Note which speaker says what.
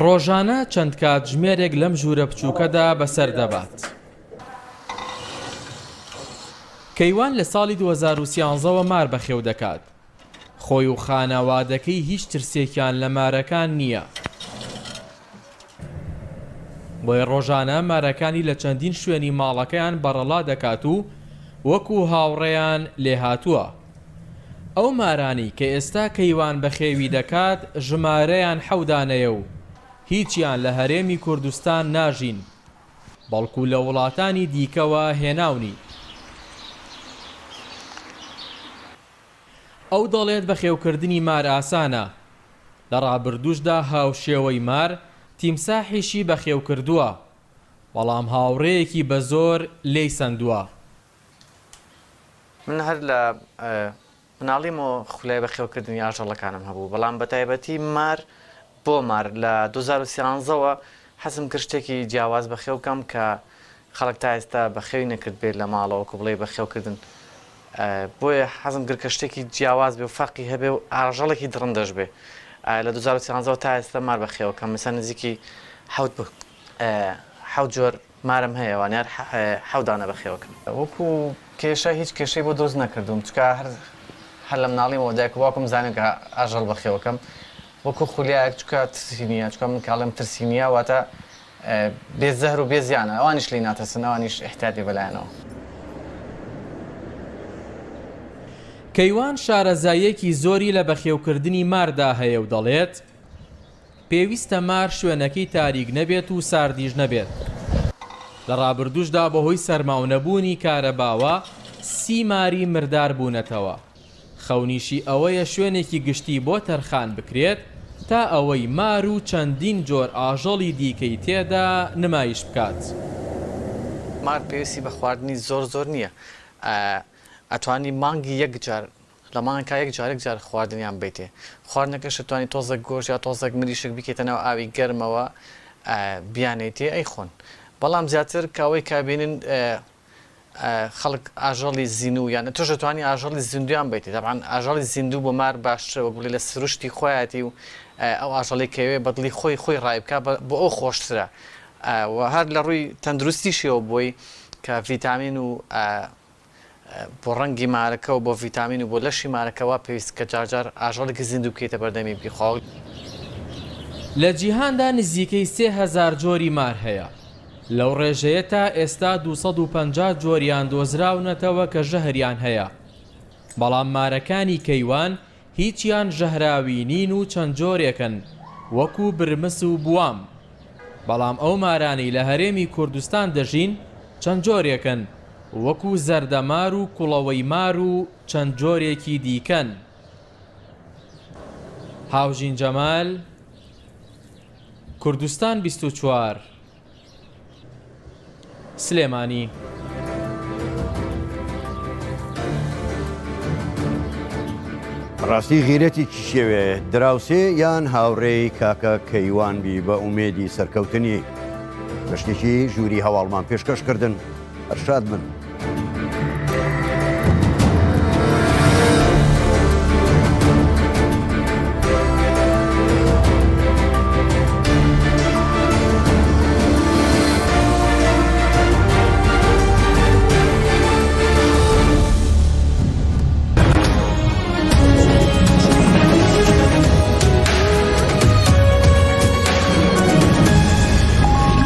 Speaker 1: ڕۆژانە چەند کاتژمێرێک لەم ژوورە بچووکەدا بەسەر دەبات. کەیوان لە ساڵی 2013 وە مار بەخێو دەکات. خۆی و خانەوادەکەی هیچ ترسێکیان لە مارەکان نییە. بۆیە ڕۆژانە مارەکانی لە چەندین شوێنی ماڵەکەیان بەڕەڵا دەکات و وەکو هاوڕێیان لێهاتووە. ئەو مارانەی کە ئێستا کەیوان بەخێوی دەکات ژمارەیان حەو دانەیە و هیچیان لە هەرێمی کوردستان ناژین، بەڵکو لە وڵاتانی دیکەوە هێناونی. ئەو دەڵێت بەخێوکردنی مار ئاسانە، لە ڕابردووشدا هاوشێوەی مار تیمساحیشی بەخێوکردووە، بەڵام هاوڕێیەکی بەزۆر لێی سەندووە.
Speaker 2: من هەر لە مناڵیمەوە خولای بەخێوکردنی ئاژەڵەکانم هەبوو، بەڵام بەتایبەتی مار، بۆ مار لە 2013 وە حەزم کرد شتێکی جیاواز بەخێو بکەم کە خەڵک تا ئێستا بەخێوی نەکردبێت لە ماڵەوە وەکو بڵێی بەخێوکردن بۆیە حەزم کرد کە شتێکی جیاواز بێ و فەرقی هەبێ و ئاژەڵێکی دڕندەش بێ لە 2013 وە تا ئێستا مار بەخێوەکەم مەسەن نزیکی حەوت حەوت جۆر مارم هەیە وانیە هەر حەوت دانە بەخێوەکەم. وەکو کێشە هیچ کێشەی بۆ دروست نەکردووم چونکە هەر هەر لە مناڵیمەوە دایک و باوکم زانیان کە ئاژەڵ بەخێوەکەم وەکو خولیایەک چونکە ترسی نییە چونکە من کاڵێم ترسی نییە واتە بێ زەهر و بێ زیانە ئەوانیش لێی ناترسن ئەوانیش ئیحتیاتی بەلایانەوە.
Speaker 1: کەیوان شارەزاییەکی زۆری لە بەخێوکردنی ماردا هەیە و دەڵێت، پێویستە مار شوێنەکەی تاریک نەبێت و ساردیش نەبێت. لە ڕابردووشدا بەهۆی سەرما و نەبوونی کارەباوە سی ماری مردار بوونەتەوە. خەونیشی ئەوەیە شوێنێکی گشتی بۆ تەرخان بکرێت تا ئەوەی مار و چەندین جۆر ئاژەڵی دیکەی تێدا نمایش بکات.
Speaker 2: مار پێویستی بە خواردنی زۆر زۆر نییە، ئەتوانی مانگی یەک جار لە مانگا یەک جار یەک جار خواردنیان بەیتێ خواردنەکەش ئەتوانی تۆزێک گۆشت یا تۆزێک مریشک بیکەیتە ناو ئاوی گەرمەوە بیانەیتێ ئەیخۆن بەڵام زیاتر کە ئەوەی کە بینن خەڵک ئاژەڵی زیندوو یان تۆش ئەتوانی ئاژەڵی زیندویان بیتێ تەبعەن ئاژەڵی زیندوو بۆ مار باشترە وەک بڵێ لە سروشتی خۆیەتی و ئەو ئاژەڵی کەوێ بەدڵی خۆی خۆی ڕای بکە بۆ ئەو خۆشترە و هەر لە ڕووی تەندروستیشیەوە بۆی کە ڤیتامین و بۆ ڕەنگی مارەکە و بۆ ڤیتامین و بۆ لەشی مارەکە وا پێویست کە جار جار ئاژەڵێکی زیندوو بکەیتە بەردەمی بیخوا.
Speaker 1: لە جیهاندا نزیکەی 3000 جۆری مار هەیە، لەو ڕێژەیە تا ئێستا 250 جۆریان دۆزراونەتەوە کە ژەهریان هەیە، بەڵام مارەکانی کەیوان هیچیان ژەهراوی نین و چەند جۆرێکن وەکو برمس و بوام، بەڵام ئەو مارانەی لە هەرێمی کوردستان دەژین چەند جۆرێکن وەکو زەردەمار و کوڵەوەی مار و چەند جۆرێکی دیکەن. هاوژین جەمال، کوردستان 24. سلێمانی.
Speaker 3: ڕاستی غیرەتی چیەوێ دراوسێ یان هاوڕێی کاکە کەیوان بی بە ئومێدی سەرکەوتنی بە شتێکی ژووری هەواڵمان پێشکەش کردن هەر شاد بن.